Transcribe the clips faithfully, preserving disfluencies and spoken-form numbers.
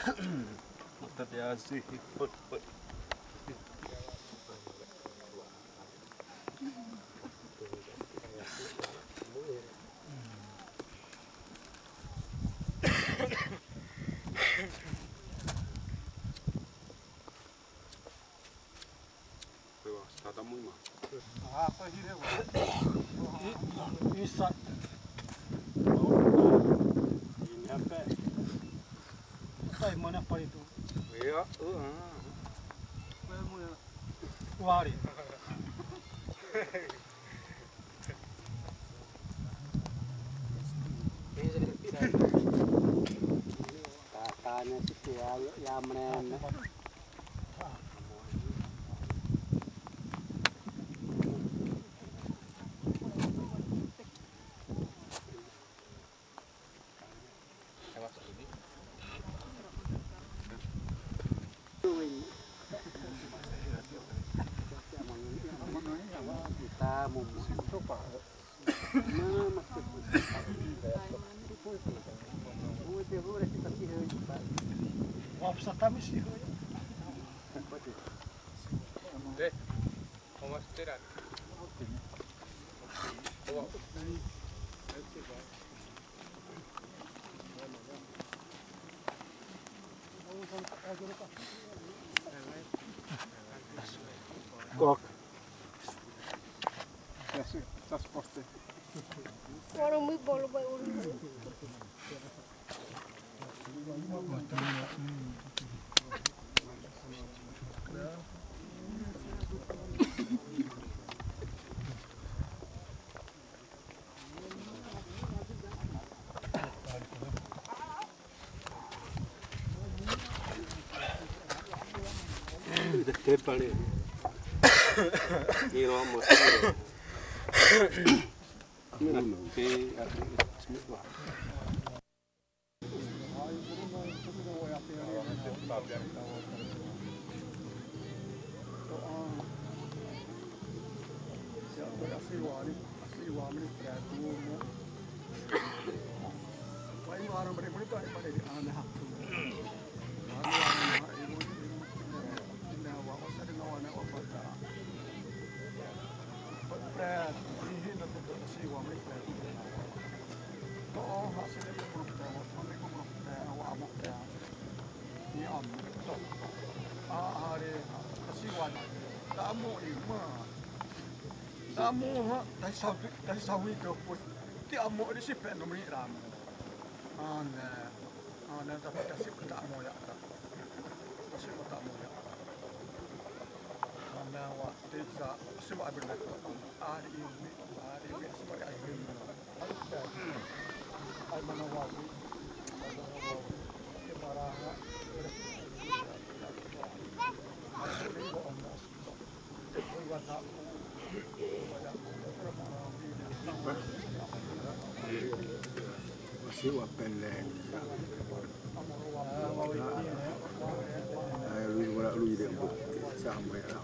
Mata de azi. Tada mui ma. Isa. Ini apa? Apa yang mana apa itu? Iya, uh, ah. Apa yang mana? Wari. Tatane siti ya, ya mreme. Kok. Sas poste. Ora muy bolo ba ulu. Damo hã, dasisawẽrẽ dopot, te amo 're sipé nomri ramo. Ãne, ãne, da, dasiptamo ya. Dasiptamo ya. Ãne wa, te za, siwa abirna. Ari iwi, ari iwi, siwa abirna. Ai mana wa, ai mana wa, ke maraha. Wasiwa pele. Ai, lui, lui de, sama ya.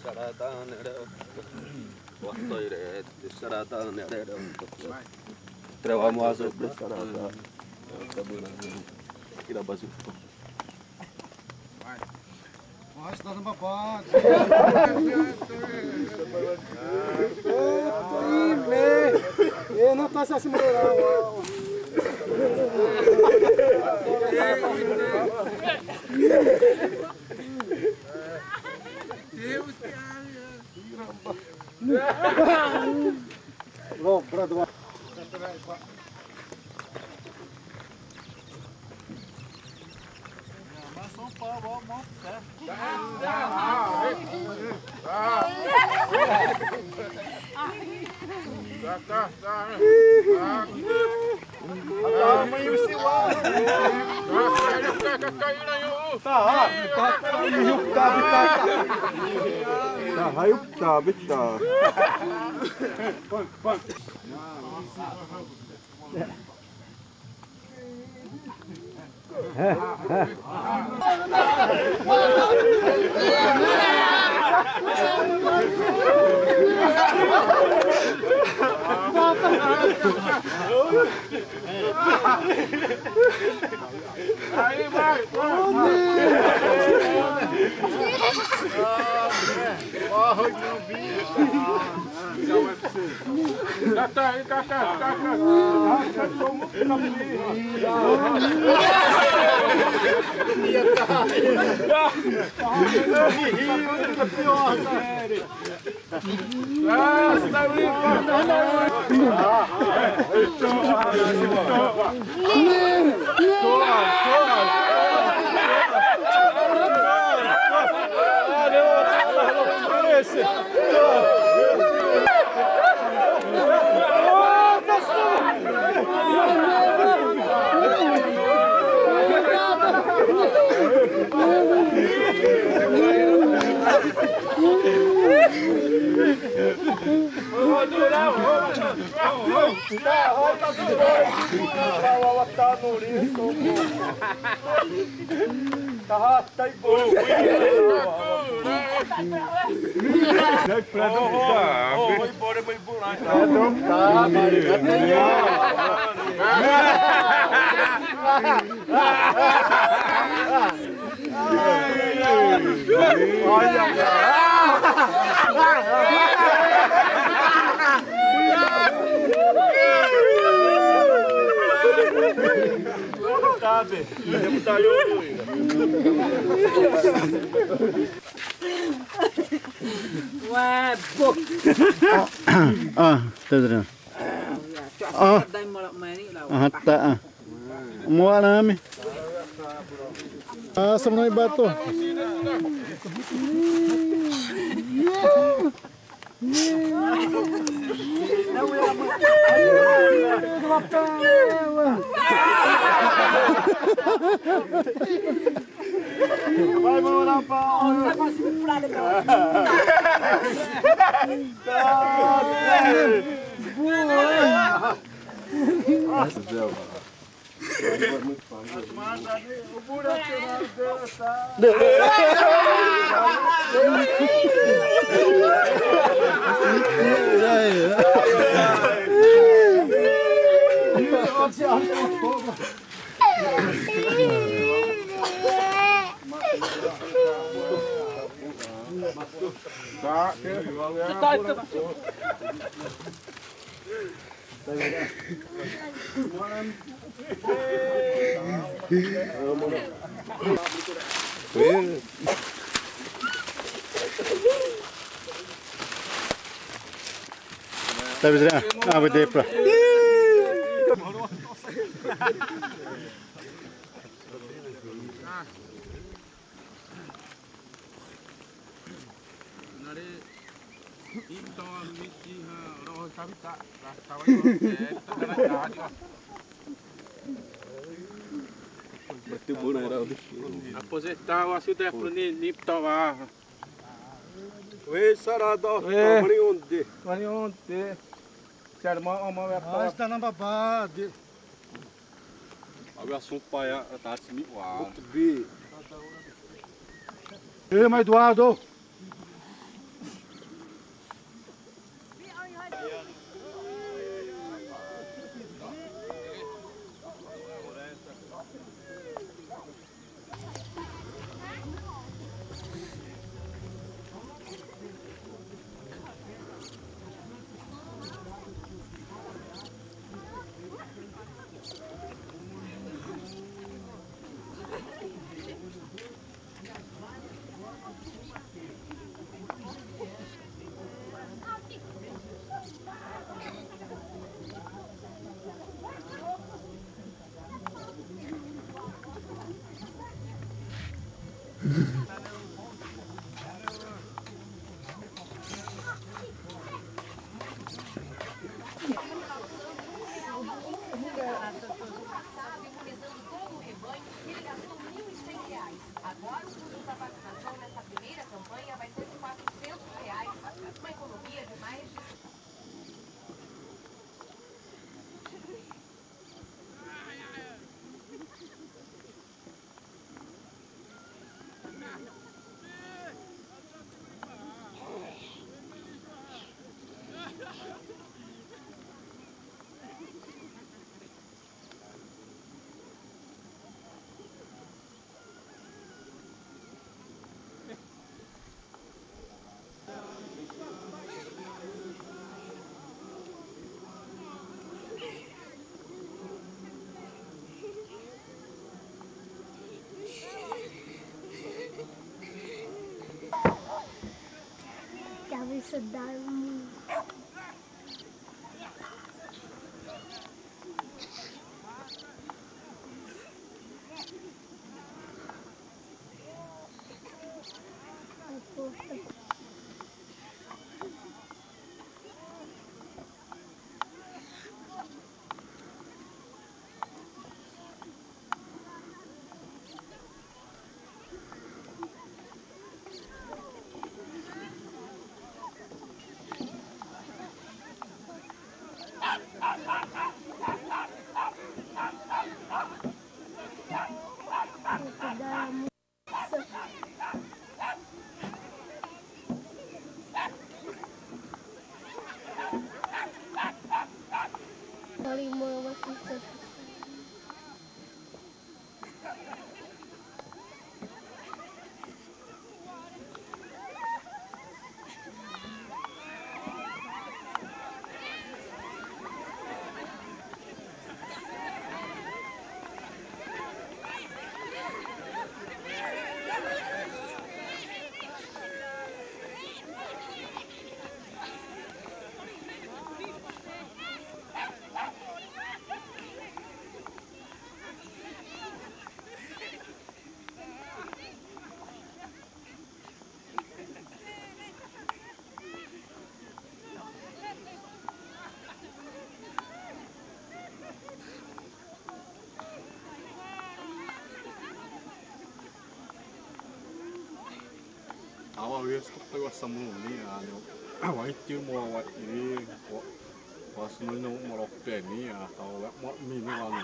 Sarata nere. Waktu ire, sarata nere. Trewa muazo sarata. Kira bazu. Mas tá numa parte. Ih, me. Eu não tô se assimilando. Lobra do. Taha, taha, taha, taha. Aí vai, vai. Wa, bok. Ah, tadra. Ah. Ah, ta. Moarame. Ah, samno ibato. Vai, mão na palma. Tabizra, ah, vou ter pra. Aposenta wa sudah puni niptawa. Ê, sarado, ê, tamari onde? Tamari onde? Charma, ama, vai, mas tá na babade. Abi asumpa ya, tá se mi wa. Muito bem. Ê, mas Eduardo. Cabeça d'arma. Awa wes ko pe wa samu ni, ano, awa iti mo wa i, wa, wa sunu no mo ro pe ni, a, awa mo mi ni wa ni.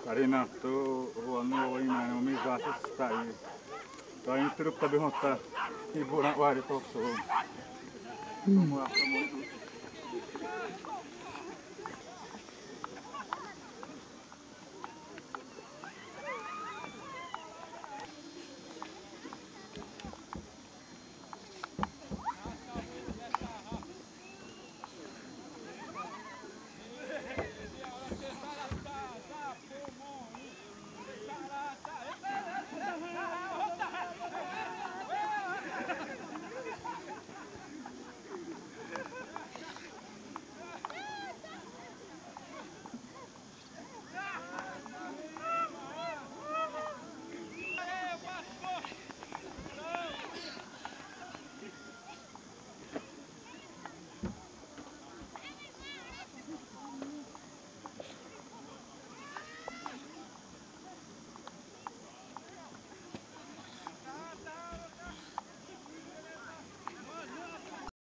Karina to, wa no wa ina no mi va se sta i. Ka intro ka be hota, i bo na wa ri to so. Mo wa samu.